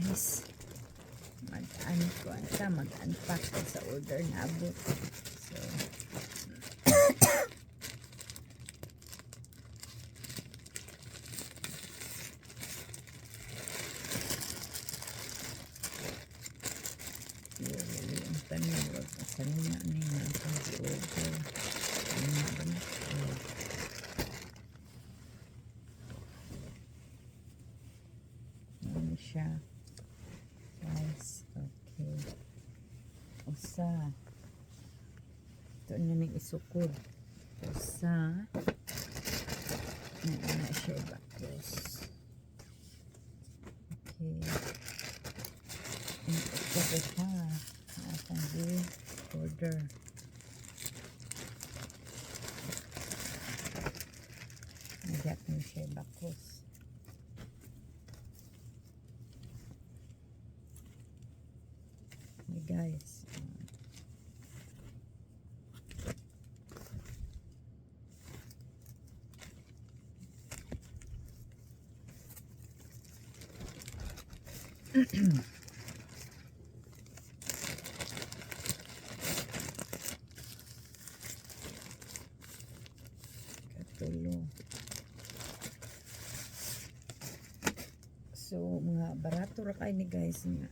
Guys. Mag-an ko ta, mag-unpack ko sa order na abot. So, yun, ang tanin, wag kanina ni na akong order. Ano ba na? Oh. Ano siya? Guys, okay. Usa. Ito na ning isukod. Usa. Ano na siya ibakos. Okay. And ito pa. Akong order. Nagyapon siya ibakos. Hey guys. Katulo. So, mga barato ra kay ni guys nga.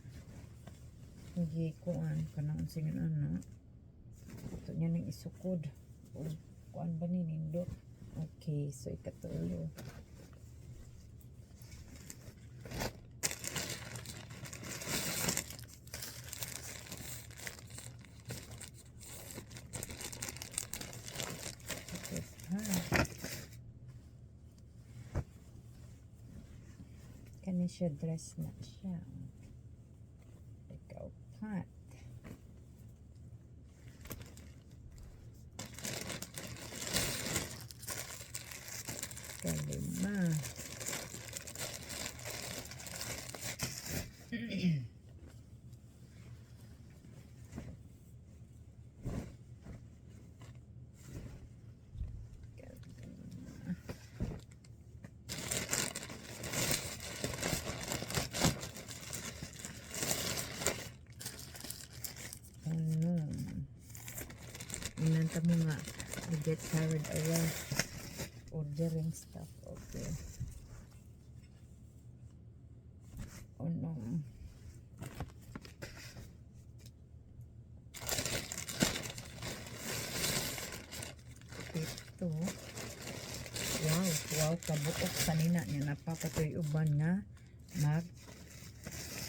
Hindi kuan kanang unsay nga ana. Ito niya ning isukod. O kuan ba ni nindot? Okay, so ikatulo. Okay. Ah. Kani siya, dress na siya. Ikaw pat. Kalima. Kalima. Ano? Inanta mo nga. I get carried away. Ordering stuff. Okay. Oh no. Ito. Wow, kabuok kanina niya napapatoy uban nga mag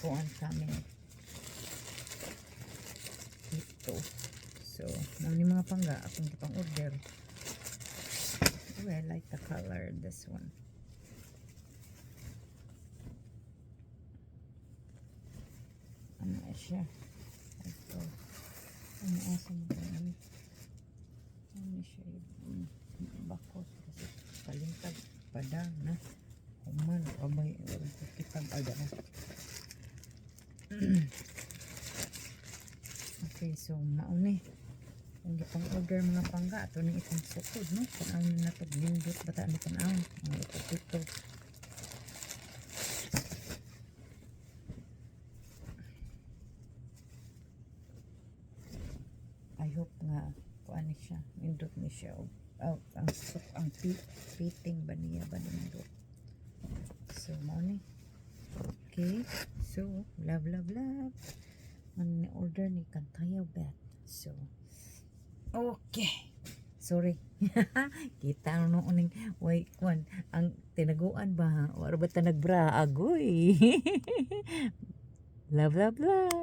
kuan kami. Ito. So, mao ni mga pangga akong gipang order. Oh, I like the color this one. Ano siya? Ito. Ano asa mo ba yun? Ano siya? Bakos. Kasi kalintag padang na. Human. Abay. Kitag aga. Okay, so mauni. Ang gipang order mga pangga ato ning itong sukod no. Tan-aw na to nindot bata ni tan-aw. Ang ito ito. I hope nga kuan ni siya, nindot ni siya og oh, ang suk ang fitting ba niya ba nindot. So mao ni. Okay. So love, love, love. Ang order ni Kantaya Bet. So okay. Sorry. Kita no uning way kwan ang tinaguan ba? Wala ba ta nagbra agoy. Love, love, love.